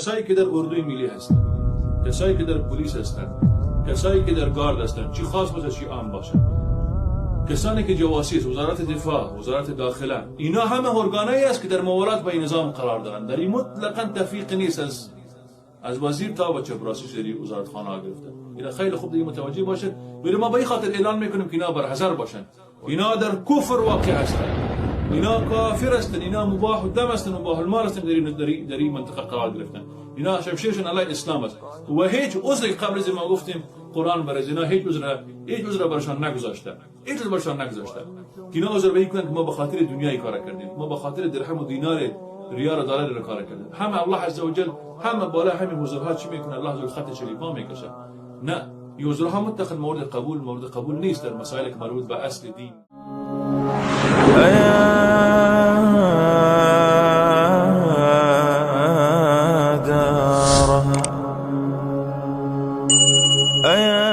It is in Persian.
کسایی که در اردوی ملی هستند، کسایی که در پلیس هستند، کسایی که در گارد هستند، چی خاص باشه چی عام باشه، کسانی که جواسیس، وزارت دفاع، وزارت داخله، اینا همه ارگانایی است که در موالات با این نظام قرار دارند. در این مطلقا تفریق نیست، از وزیر تا به چپراسی در وزارت خانه گرفته. اینا خیلی خوب دیگه متوجه باشد. ولی ما به این خاطر اعلان میکنیم که اینا بر حذر باشند، اینا در کفر واقع هستند، اینا کافر هستند، اینا مباح الدم هستند، مباح المال هستند، در این منطقه قرار گرفتن. اینا شمشیرشون علیه اسلام است و هیچ عذری، قبل از ما گفتیم قرآن برای اینا هیچ عذر برشان نگذاشته، هیچ عذر برشان نگذاشته که اینا عذر به کنند که ما به خاطر دنیای کار کردیم، ما به خاطر درهم و دینار، ریال و دلار رو کار کردیم. همه الله عز وجل همه بالا همین عذرها چی میکنه؟ الله عز وجل خط چلیپا میکشه. نه، این عذرها مطلقا مورد قبول نیست در مسائل که مربوط به اصل دین. أيا دارها أيا